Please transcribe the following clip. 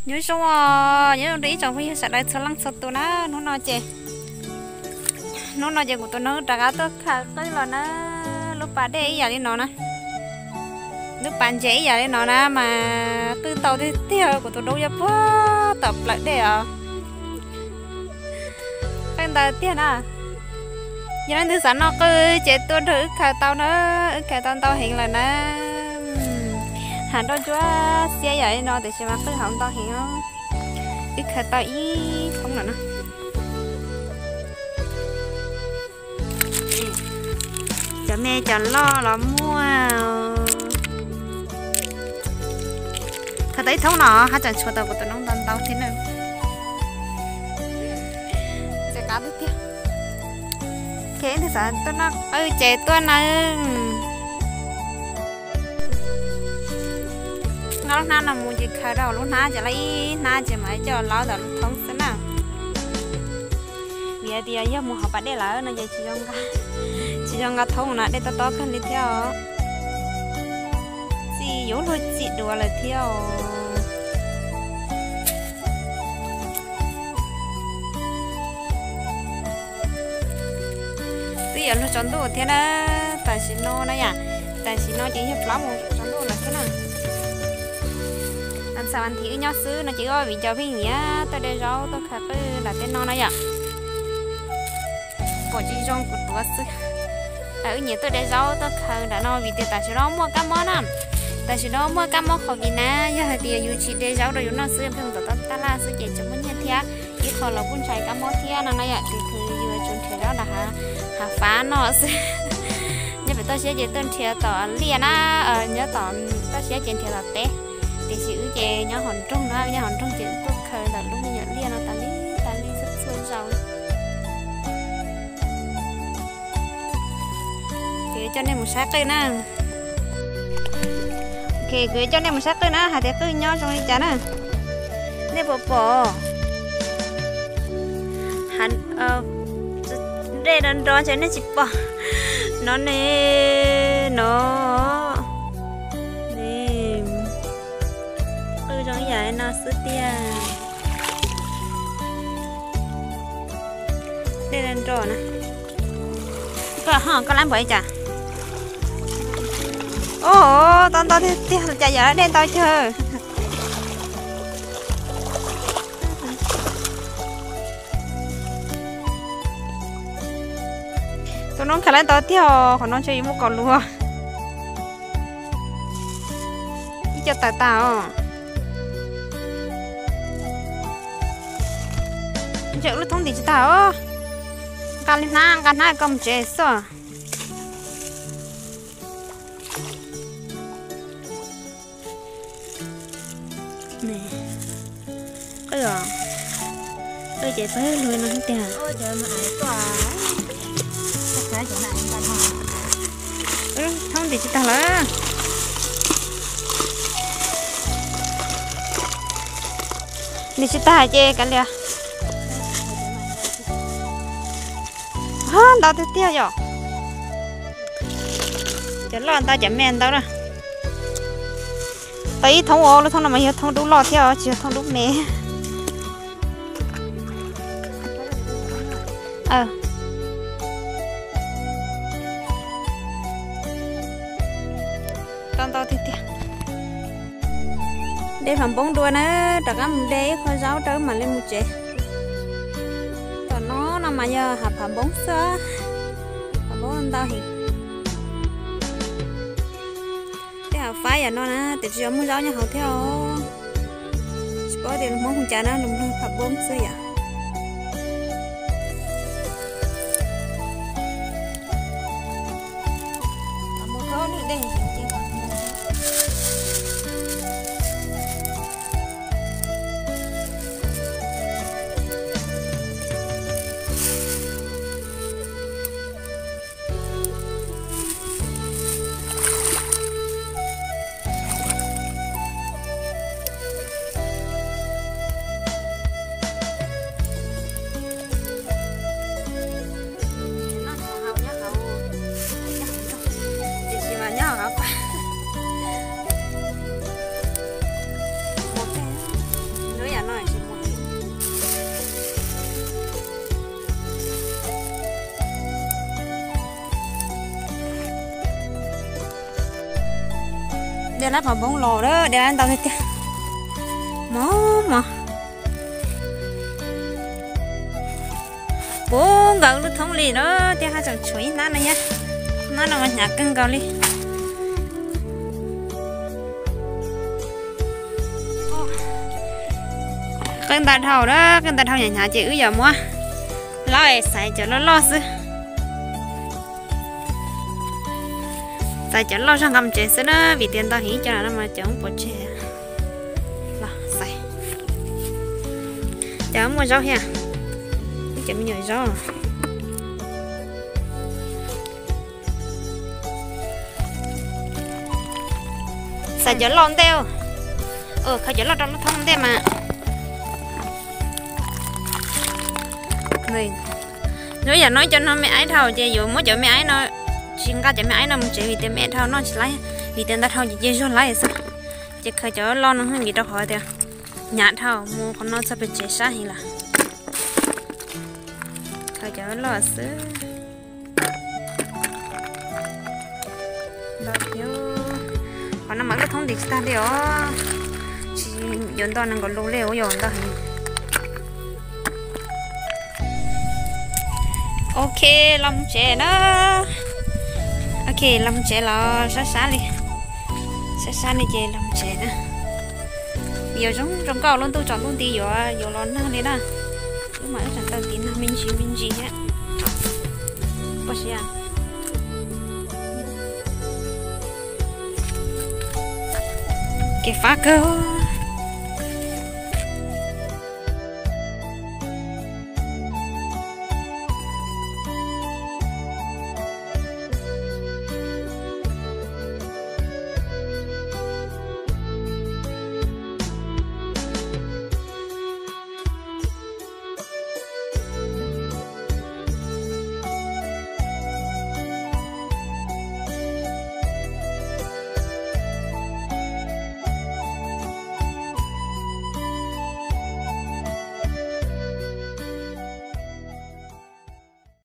Nyob zoo os, nyob zoo rau ib tsoom phooj ywg sawv daws txhua leej txhua tus na. Hnub no ces, hnub no ces kuv tus noog rov qab tuaj khaws qwj los na. Lub pas dej ib yam li no na, lub pas ntses ib yam li no na mas qwj tau tiag tiag, kuv tus noob yuav puag tom plawv dej os. Qwj ntau tiag na. Yog leej twg xav noj qwj ces tuaj nrog wb khaws tau na, wb khaws tau ntau heev lawm na. Hav nroj ntsuab xiab yam li no tiam sis mas qwj hauv ntau heev os. Wb khaws tau ib thoob lawm na. Cov me cov loj los muaj. Khaws tau ib thoob no haj tseem tshuav tau kuv tus noob ntau ntau thiab na. Ces qab tiag tiag. Ces leej twg xav tuaj noj qwj ces tuaj na. Nqa lub hnab no mus ces khaws rau lub hnab ces lawv ib hnab ces mam coj laub ntawm lub thoob xwb na. Vim hais tias yog mus hauv pas dej lawm no ces tsis zoo nqa, tsis zoo nqa thoob no, dej tob tob kawg li thiab os. Txim yuav luag txim dua lawm thiab os. Twb yuav luag tsaus ntuj thiab na, tam sim no na yom, tam sim no ces yog plaub moos tsaus ntuj lawm thiab na. Ntxhais Vas Thiv wb nyob xwb no ces wb ob viv ncaus pheej nyiam tuaj de zaub tuaj khaws qwj nram tej no na yom. Pom tsis zoo kuv tuav xwb. Wb nyiam tuaj de zaub tuaj khaws nram no vim tias tam sim no muaj kab mob na. Tam sim no muaj kab mob COVID na, yog hais tias yus tsis de zaub rau yus noj xwb, pheej mus tom taj laj xwb ces tsis muaj nyiaj thiab. Ib qho los kuj ntshai kab mob thiab no na yom, ces yus yuav tsum nrhiav zaub nram hav fab noj xwb. Nyob pem toj siab ces tuaj nrhiav tom liaj na, nyob tom toj siab ces nrhiav tom teb. Tiam sis wb ces nyob hauv nroog na, nyob hauv nroog ces wb tuaj khaws ntawm lub me nyuam liaj no tas li tas li txhua txhua zaus. Kuv yuav coj nej mus saib qwj na. Ok, kuv yuav coj nej mus saib qwj na, hais tias qwj nyob zoo li cas na. Nej puas pom? Dej nrov nrov ces nej tsis pom. No ne, no. Qwj zoo ib yam no xwb tiag. Dej nrov nrov na. Koj ho koj lab npaum li cas? Ua, tau ntau tiag tiag, cas yam dej ntau kawg. Tus noob khaws lawv ntau tiag os, qhov no ntshe yuav muaj kaum lus. Ib co tawm tas os. Ntshe lub thoob ntim tsis tag os. Nqa li hnab, nqa hnab koj mus tsev xwb. Qwj os, qwj ces pawg lug no tiag. Thoob ntim tsis tag lawm. Ntim tsis tag ces kav liam. Ntau tiag tiag yom. Cov loj ntau cov me ntau na. Tau ib thoob ua, lub thoob no mas yog thoob dub loj thiab tsis yog thoob dub me. Tau ntau tiag tiag. De phav npoob dua na, rov qab mus de ib qho zaub rau mam li mus tsev. Tom no no mas yog hav phav npoob xwb, phav npoob ntau heev. Tej hav fab yam no na, tiam sis yog muaj zaub nyob hauv thiab os. Tsis paub tias lus Hmoob hu cas na, lus Nplog phav npoob xwb yom. Tiam sis mas nyob hauv De lab pov npoo los lawm, de lab ntau tiag tiag. Mos mos. Puv nkaus lub thoob li na, thiab haj tseem tshuav ib hnab no thiab. Hnab no mas hnyav kawg nkaus li. Qee ntau dhau na, qee ntau dhau hnyav hnyav ces wb yuav muab lawb xaiv cov loj loj xwb. Xaiv cov loj zog nqa mus tsev xwb na, vim tias ntau heev, cov no mas cov pov tseg. Los xaiv. Cov muaj zaub thiab, cov me nyuam zaub. Xaiv cov loj ntej. Khaws cov loj rau lub thoob ntej mas. Zoo yam no ib co no me aib dhau ces yuav muab cov me aib no, tsis nqa cov me aib no mus tsev vim tias me aib dhau noj tsis laib, vim tias ntau dhau ces cia zog laib xwb. Ces khaws cov loj no vim rau qhov tias hnyav dhau, mus qhov no txog pem tsev sab heev lawm. Khaws cov loj xwb. Qhov no mas lub thoob ntim tsis tag li os. Tsis yuav nto nees nkaum lus li, ua yog ntau heev. Ok, los mus tsev na. Ok, los mus tsev los sab sab li. Sab sab li ces los mus tsev na. Yuav zoo zoo nkauj lub ntuj tsaus ntuj nti yuav yuav los nag li na. Wb mas wb tseem tau tiv nag me ntsis me ntsis thiab. Ua si, kev fab kawg.